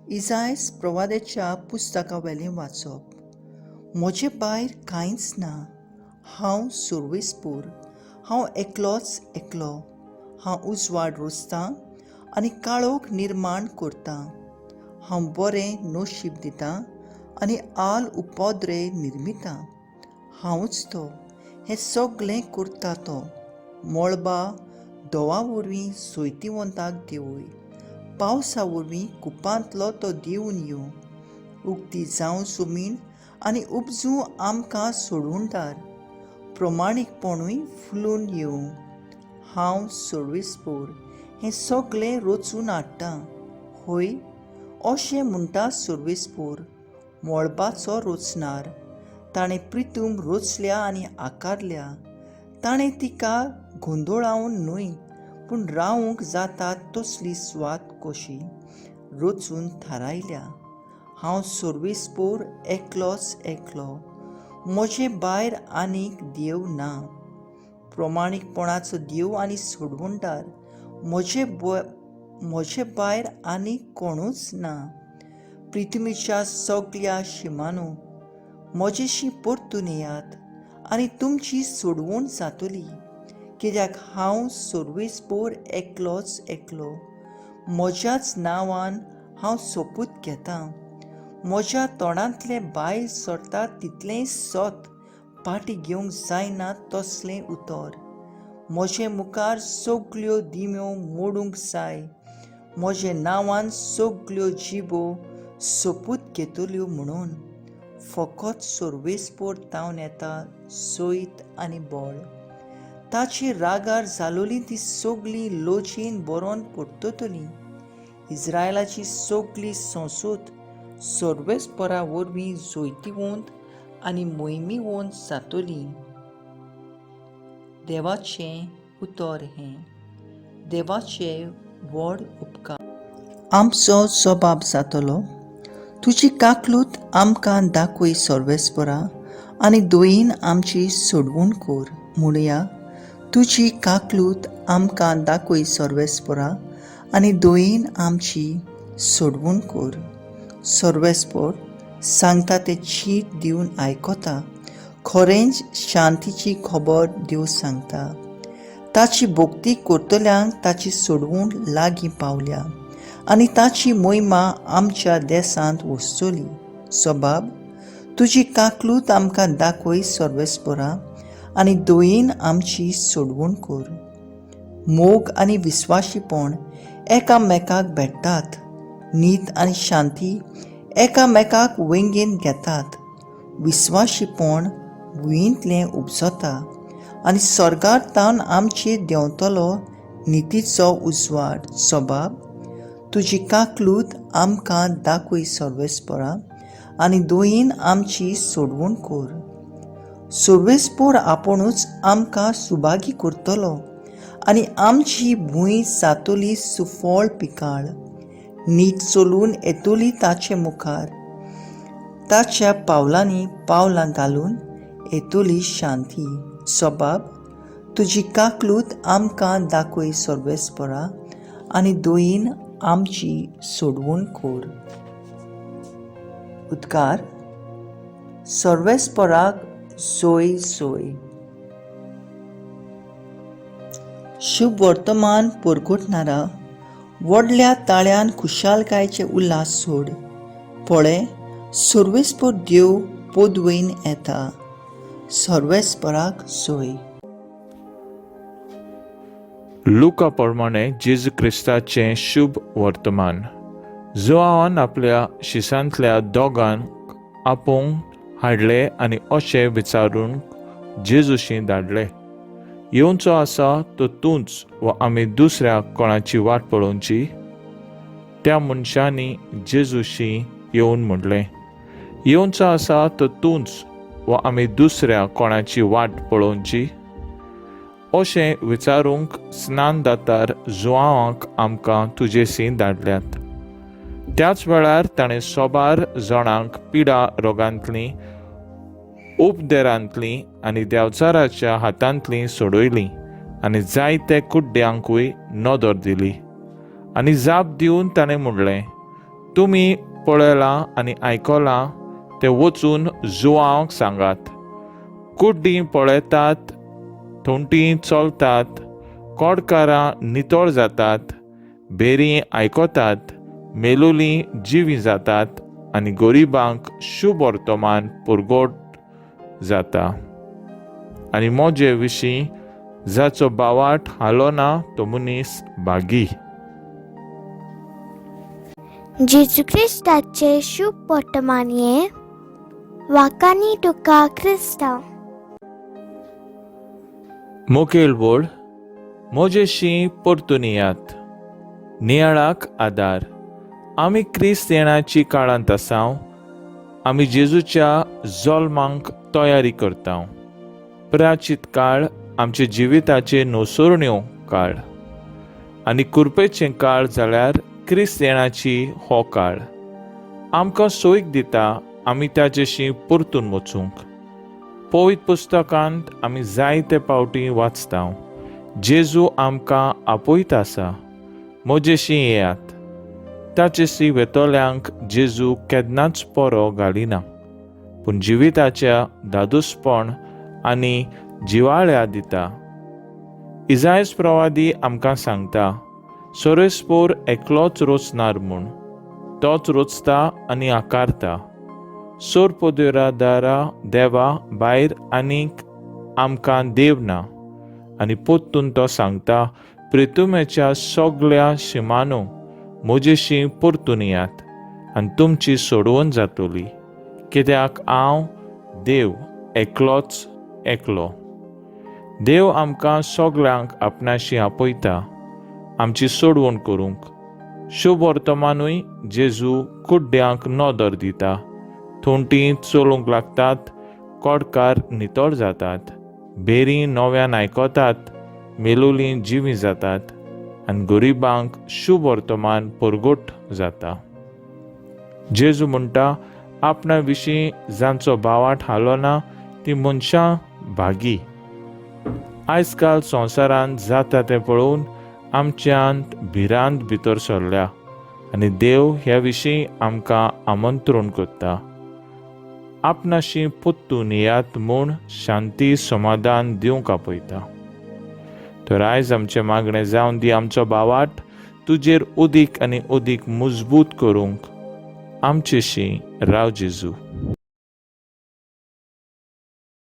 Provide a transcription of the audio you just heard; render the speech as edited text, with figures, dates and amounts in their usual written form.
इजायस प्रवाद्याच्या पुस्तकावेलें वाचप. म्हजे भायर कांयच ना. हांव सुर्वेसपूर, हांव एकलोच एकलो. हांव उजवाड रोसतां आनी काळोख निर्माण करतां. हांव बरें नशीब दितां आनी आल उपद्रे निर्मितां. हांवूच तो, हें सगलें करता तो. मळबा दोवा वरवीं सोयतीवंताक देवय, पावसा वरवीं कुपांतलो तो देंवन येवं. उगती जावं जमीन आनी उपजूं आमकां सोडूंदार, प्रमाणीकपणूय फुलून येवं. हांव सर्वेस्पोर हें सगलें रचून हाडटां. हय, अशें म्हणटा सर्वेस्पोर, मळबाचो रचणार. ताणें प्रितूम रचल्या आनी आकारल्या. ताणें तिका गोंदळावन न्हय, पूण रावंक जाता तसली सुवात कशी रचून थारायल्या. हांव सर्वेस्पोर एकलोच एकलो. म्हजे भायर आनीक देव ना. प्रमाणीकपणाचो देव आनी सोडवणदार म्हजे भायर आनीक कोणूच ना. प्रिथ्वीच्या सगल्या शिमानू म्हजेशी परतून येयात आनी तुमची सोडवण जातली, कित्याक हांव सर्वेस्पोर एकलोच एकलो. म्हज्याच नांवान हांव सोपूत घेतां. म्हज्या तोंडांतलें भायर सरता तितलेंय सत, फाटीं घेवंक जायना तसलें उतर. म्हजे मुखार सगल्यो दिम्यो मोडूंक जाय. म्हजे नांवान सगल्यो जिबो सोपूत घेतल्यो म्हणून. फकत सर्वेस्पोर तावन येता सैत आनी बळ. ताची रागार जालोली ती सगली लोचीन बरोवन परततली. इस्रायलाची सगली संसद सर्वेस्परा वरवीं जैतिवंत आनी मोहिमेवंत जातली. देवाचें उतर हें. देवाचे व्हड उपकार. आमचो जबाब जातलो. तुजी काकलूत आमकां दाखय सर्वेस्परा आनी दयेन आमची सोडवण कर. म्हणुया, तुजी काकलूत आमकां दाखय सर्वेस्परा आनी दयेन आमची सोडवण कर. सर्वेस्पोर सांगता तें चीट दिवन आयकता. खरेंच शांतीची खबर देव सांगता. ताची भक्ती करतल्यांक ताची सोडवण लागीं पावल्या आनी ताची मोहिमा आमच्या देसांत वसतली. सबाब, तुजी काकलूत आमकां दाखय सर्वेस्परा आनी दयेन आमची सोडवण कर. मोग आनी विस्वाशीपण एकामेकाक भेटतात. नीत आनी शांती एकामेकाक वेंगेन घेतात. विस्वाशीपण भुंयेंतलें उपजता आनी स्वर्गार तावन आमचेर देंवतलो नितीचो उजवाड. सबाब, तुजी काकलूत आमकां दाखय सर्वेस्परा आनी दयेन आमची सोडवण कर. सर्वेस्पोर आपुणूच आमकां सुभागी करतलो आनी आमची भूंय जातली सुफळ पिकाळ. नीट चलून येतली ताचे मुखार. ताच्या पावलांनी पावलां घालून येतली शांती. सबाब, तुजी काकलूत आमकां दाखय सर्वेस्परा आनी दयेन आमची सोडवण कर. उद्गार. सर्वेस्पराक सोय सोय. शुभ वर्तमान परगटणारा, व्हडल्या ताळ्यान खुशालकायेचे उल्हास सोड. पळय, सर्वेस्पर देव पदवेन येता. सर्वेस्पराक सोय. लुका प्रमाणे जेजू क्रिस्ताचें शुभ वर्तमान. जुआवान आपल्या शिसांतल्या दोगांक आपोवंक हाडले आनी अशें विचारून जेजूशी धाडले, येवचो आसा तो तूंच वा आमी दुसऱ्या कोणाची वाट पळोवची? त्या मनशांनी जेजूशी येवन म्हणलें, येवचो आसा तो तूंच वा आमी दुसऱ्या कोणाची वाट पळोवची? अशें विचारूंक स्नानदातार जुआंवाक आमकां तुजेसी धाडल्यात. त्याच वेळार ताणें सोबार जाणांक पिडा रोगांतलीं, उपदेरांतलीं आनी देंवचाराच्या हातांतलीं सोडयलीं आनी जायते कुड्ड्यांकूय नदर दिली. आनी जाप दिवन ताणें म्हणलें, तुमी पळयलां आनी आयकलां तें वचून जुवांक सांगात. कुड्डीं पळयतात, थोंटीं चलतात, कोडकारां नितळ जातात, बेरीं आयकतात, मेलुलीं जिवीं जातात आनी गरिबांक शुभ वर्तमान पुरगोट जाता. आनी म्हजे विशीं जाचो बावाट हालो ना तो मनीस भागी. जेजू क्रिस्ताचे शुभ वर्तमान हें वाकांनी तुका क्रिस्तांव. मुखेल बोळ म्हजेशी परतून येयात. नियाळाक आदार. आमी क्रिस्त येण्याची काळांत आसाव. आमी जेजूच्या जल्मांक तयारी करता. प्राचीत काळ आमच्या जिविताचे नोसरण्यो काळ आनी कुरपेचें काळ जाल्यार क्रिस्त येण्याची हो काळ आमकां सोयीक दिता आमी ताजेशी परतून वचूंक. पवित्र पुस्तकांत आमी जायते पावटी वाचता, जेजू आमकां आपयत आसा, म्हजेशी येयात. ताचेशी वेतल्यांक जेजू केन्नाच पोरो घालिना, पूण जिविताच्या दादोसपण आनी जिवाळ्या दिता. इजायस प्रवादी आमकां सांगता, सोरेस्पोर एकलोच रोचणार म्हूण तोच रोचता आनी आकारता. सोरपोदेरादारा देवा भायर आनीक आमकां देव ना. आनी पोत्तून तो सांगता, प्रितुमेच्या सगल्या शिमानो म्हजेशी परतून येयात आनी तुमची सोडवण जातली, कित्याक हांव देव एकलोच एकलो. देव आमकां सगल्यांक आपणाशी आपयता आमची सोडवण करूंक. शुभ वर्तमानूय जेजू कुड्ड्यांक नदर दिता, थोंटी चलूंक लागतात, कोडकार नितळ जातात, बेरीं नव्यान आयकतात, मेलुलीं जिवीं जातात आनी गरिबांक शुभ वर्तमान परगट जाता. जेजू म्हणटा, आपणा विशीं जांचो भावाट हालो ना ती मनशां भागी. आयज काल संवसारांत जाता तें पळोवन आमच्यांत भिरांत भितर सरल्या आनी देव ह्या विशीं आमकां आमंत्रण करता, आपणाशी पोत्तून येयात म्हूण शांती समाधान दिवंक आपयता. तर आयज आमचें मागणें जावन दी आमचो भावाट तुजेर अदीक आनी अदीक मजबूत करूंक. आमचेशी राव जेजू.